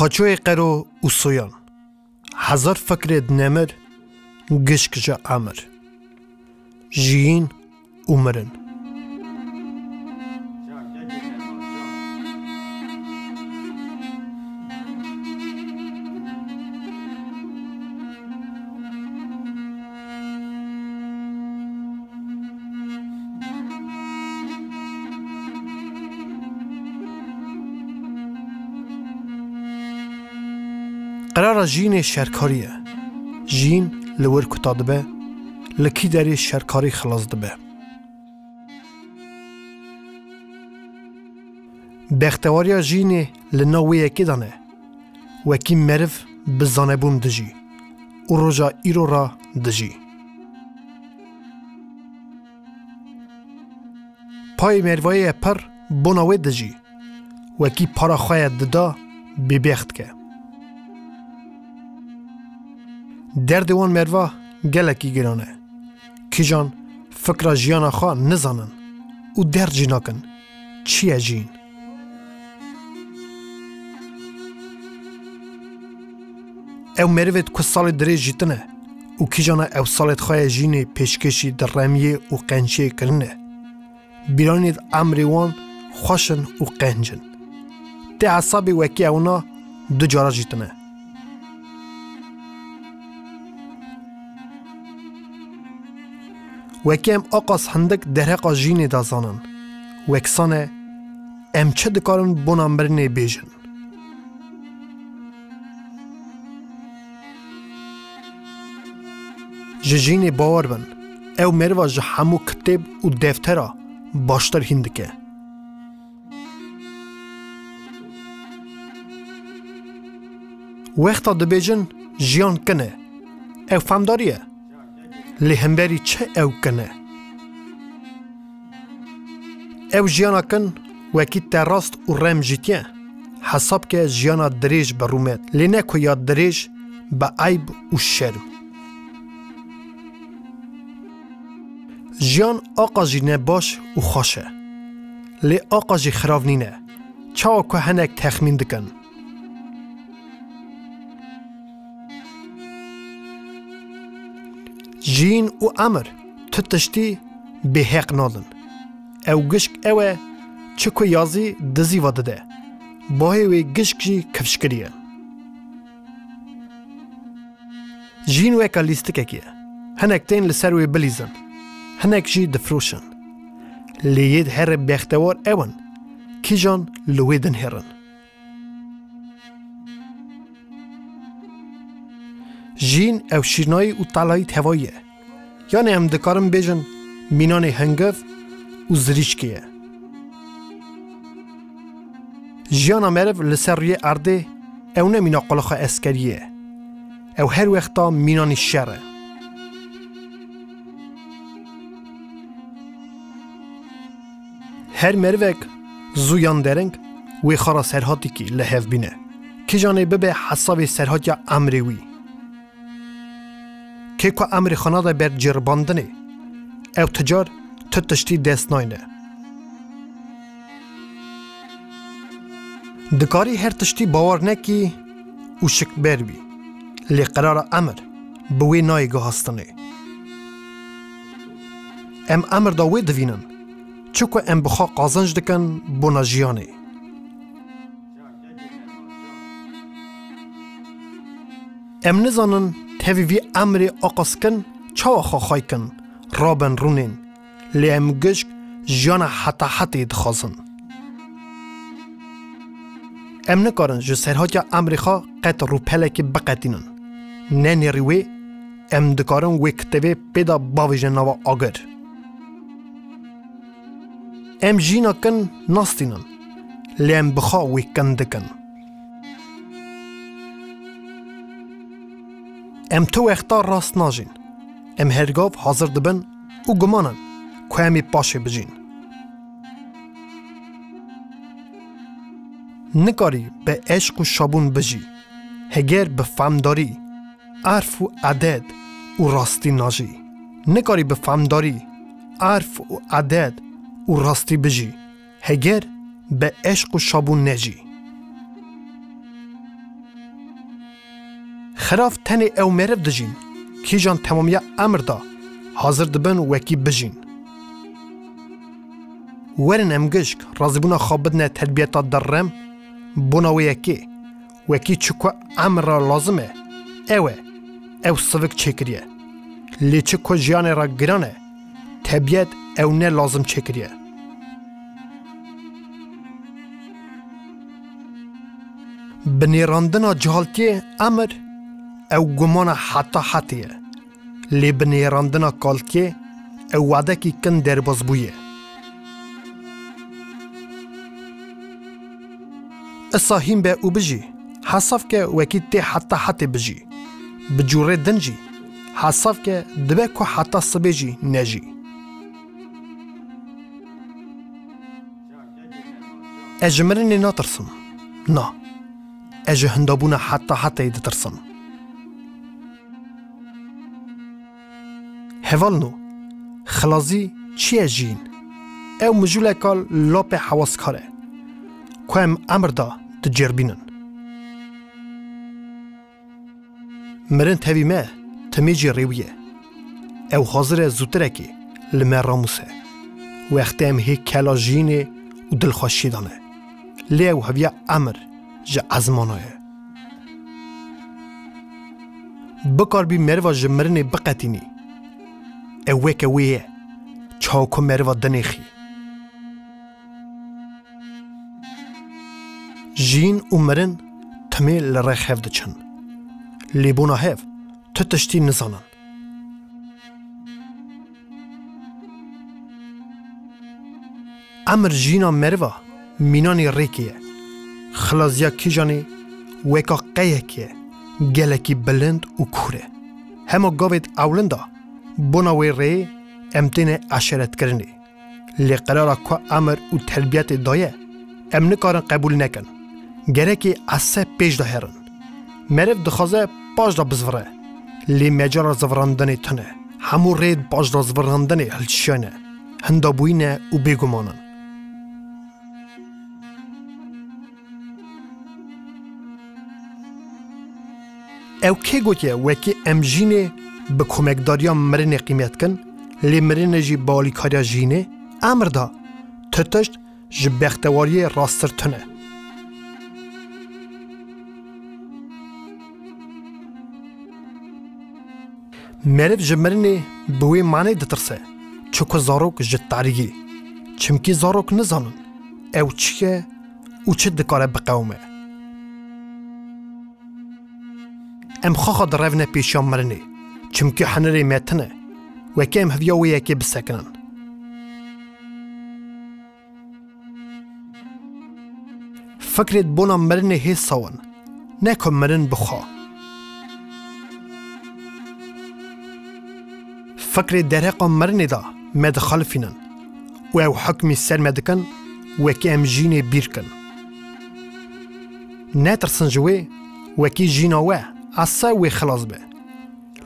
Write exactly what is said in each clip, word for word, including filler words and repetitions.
Qaçoyê qero û soyan. Hezar fikrê di nemir, gişk ji emir. Jiyîn û mirin. Qerara jiyînê şerkarî ye. Jiyîn li wir kuta dibe, li kî derê şerkarî xilas dibe. Bextewariya jiyînê li nav wê yekê de ne. Wekî meriv bi zanebûn dijî û roja îro re dijî. Payê merivayê ye pir bona wê dijî. Wekî para xwe ye dida, bêbextke. Derdê wan meriva gelekî giran e. Kîjan fikra jiyana xwe nizanin û derd jî nakin. Çi ye jiyîn? Ew merivê di ku salê dirêj jî tune û kîjana ew salê di xwe ye jiyînê pêşkêşî di remiyê û qençiyê kirine. Bîranî di emrê wan xweş in û qenc in. Tê hesabê wekî ewna du cara jî tune. Wekî em aqas hindik derheqa jiyînê de zanin. Weksan e, em çi dikarin bona mirinê bêjin? Ji jiyînê bawer bin, ew meriva ji hemû kitêb û deftera baştir hîn dike. Wexta dibêjin jiyan kin e, ew femdarî ye. Lê hemberî çi ew kin e? Ew jiyana kin wekî te rast û rem jîtiye. Hesab ke jiyana dirêj bi rûmet, lê ne ku ya dirêj bi eyb û şerm. Jiyan aqa jî ne baş û xweş e. Lê aqa jî xirav nîne. Çawa ku hinek texmîn dikin. Jiyîn û emir tu tiştî bêheq nadin. Ew gişk ew e, çi ku yazî dizî ve dide. Bahê wê gişk jî kifşkirî ye. Jiyîn weke lîstikekê ye. Hinek tên li ser wê bilîzin. Hinek jî difiroşin. Lê yê herê bextewar ew in, kîjan li wê dinihêrin. Jiyîn ew şîrnayî û telayî tevayî ye. Yanî em dikarin bêjin mînanê hingiv û zirîşkê ye. Jiyana meriv li ser rûyê erdê ew ne mîna qulaxa eskeriyê ye. Ew her wexta mînanî şer e. Her merivek zû yan dereng wê xara serhatîkî li hev bîne. Kîjanê bibe hesavê serhatiya emrê wî. Kê ku emrê xwe nade ber ceribandinê, ew ti car ti tiştî dest nayne. Dikarî her tiştî bawer nekî û şikber bî. Lê qerara emir bi wê nayê guhastinê. Em emir da wê divînin, çi ku em bi xwe qazanc dikin bona jiyanê. Em nizanin tevî vî emrê aqas kin çawa xwe xay kin, rabin rûnên, lê em gişk jiyana heta hetê dixwazin. Em nikarin ji serhatiya emrê xwe qet rûpelekê biqetînin. Ne nêrî wê, em dikarin wê kitêbê pê de bavêjin nava agir. Em jiyîna kin nastînin, lê em bi xwe wê kin dikin. Em tu wexta rast najîn. Em her gav hazir dibin û guman in ku em ê paşê bijîn. Nikarî bi eşq û şabûn bijî, heger bi femdarî, erf û edet û rastî najî. Nikarî bi femdarî, erf û edet û rastî bijî, heger bi eşq û şabûn nejî. Xirav tenê ew meriv dijîn, kîjan temamiya emir da, hazir dibin wekî bijîn. Werin em gişk razîbûna xwe bidine terbiyeta derrem, bona wê yekê, wekî çi ku emir re lazim e, ew e, ew sivik çêkiriye. Lê çi ku jiyanê re giran e, tebiyet ew ne lazim çêkiriye. Binêrandina cihaltiyê emir, ew gumana heta hetê ye. Lê binêrandina kalkê ew wadekî kin derbazbûyê. Isa hîn be û bijî, hesav ke wekî tê heta hetê bijî. Bi cûrê din jî, hesav ke dibe ku heta sibê jî nejî. Ez ji mirinê natirsim. Na. Ez ji hindabûna heta hetê ditirsim. Hevalno, xilazî çi ye jîn? Ew mijûleka lapê hewaskar e, ku em emir da dicêrbînin. Mirin tevî me, timê jî rêwî ye. Ew hazir e zûtirekê li me ramûse. Wextê em hê kela jînê û dilxweşiyê de ne. Lê ew heviya emir ji ezmana ye. Bikarbî meriva ji mirinê biqetînî. Ew weke wê ye, çawa ku meriva dinêxî. Jîn û mirin timê li rêx hev diçin. Lê bona hev tu tiştî nizanin. Emir jîna meriva mînanê rêkê ye. Xilaziya kîjanê weka qeyekê ye, gelekî bilind û kûr e. Hema gavêd ewlin de bona wê rêyê em têne eşeretkirinê. Lê qerara ku emir û terbiyetê daye, em nikarin qebûl nekin. Gerekê ese pêş de herin. Meriv dixwaze paş de bizivire. Lê mecala zivirandinê tune. Hemû rê paş de zivirandinê hilçişiyane, hindabûyî ne û bêguman in. Ew kê gotiye wekî em jînê bi komekdariya mirinê qîmet kin, lê mirinê jî bi alîkariya jînê? Emir da, tu tişt ji bextewariyê rasttir tune. Meriv ji mirinê bi wê manê ditirse, çiku zarok ji tarîyê. Çimkî zarok nizanin ew çi ye û çi dikare biqewime. Em xwexa direvne pêşiya mirinê, çimkî hunirê me tune, wekî em heviya wê yekê bisekinin. Fikrêd bona mirinê hê sawin, ne ku mirin bi xwe. Fikrê derheqa mirinê de me dixalifînin û ew hukmî ser me dikin, wekî em jînê bîr kin. Netirsin ji wê, wekî jîna we, ese wê xilas be.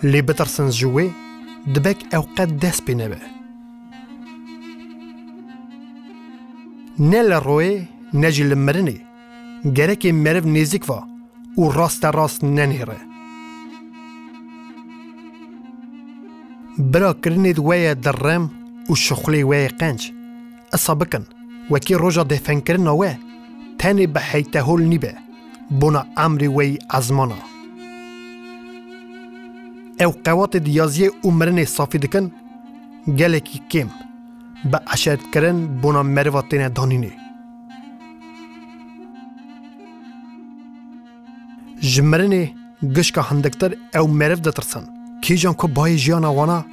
Lê bitirsin ji wê, dibek ew qet dest pê nebe. Ne li royê, ne jî li mirinê, gerekê meriv nêzîk va û raste rast nenihêre. Bira kirinêd we ye dirrem û şixulê we yê qenc. Isa bikin, wekî roja defenkirina we, tenê bi heytehol nîbe, bona emrê we yî ezmana. Ew qewatêd yaziyê û mirinê safî dikin, gelekî kêm, bi eşeretkirin bona meriva têne danînê. Ji mirinê gişka hindiktir ew meriv ditirsin, kîjan ku bayê jiyana wana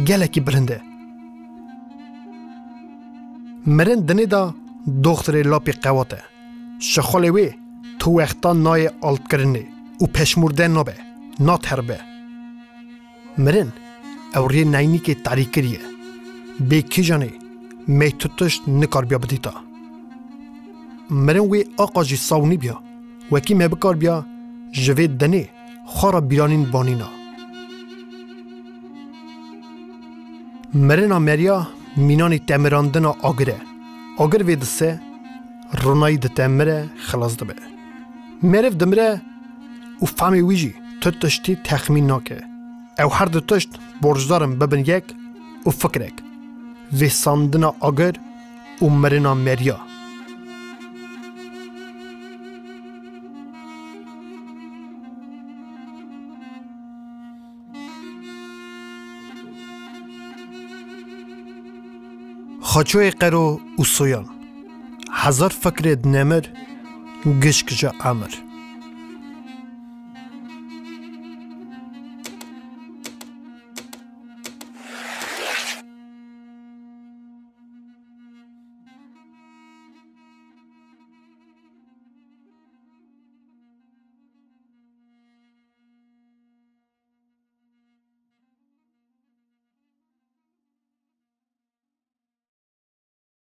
gelekî bilind e. Mirin dinê de doxtirê lapî qewat e. Şixulê wê tu wexta nayê altkirinê û peşmûrde nabe, nateribe. Mirin ew rê neynîkê tarî kiriye. Bê kîjanê me tu tişt nikarbiya bidîta. Mirin wê aqa jî saw nîbiya, wekî me bikarbiya ji vê dinê xwe re bîranîn banîna. Mirina meriya mînanî temirandina agir e. Agir vê dise, ronayî ditemire, xilas dibe. Meriv dimire û famê wî jî tu tiştî texmîn nake. Ew her du tişt borcdar in bibin yek û fikrek, vêsandina agir û mirina meriya. Xaçoyê qero û soyan. Hezar fikrê di nemir, gişk ji emir.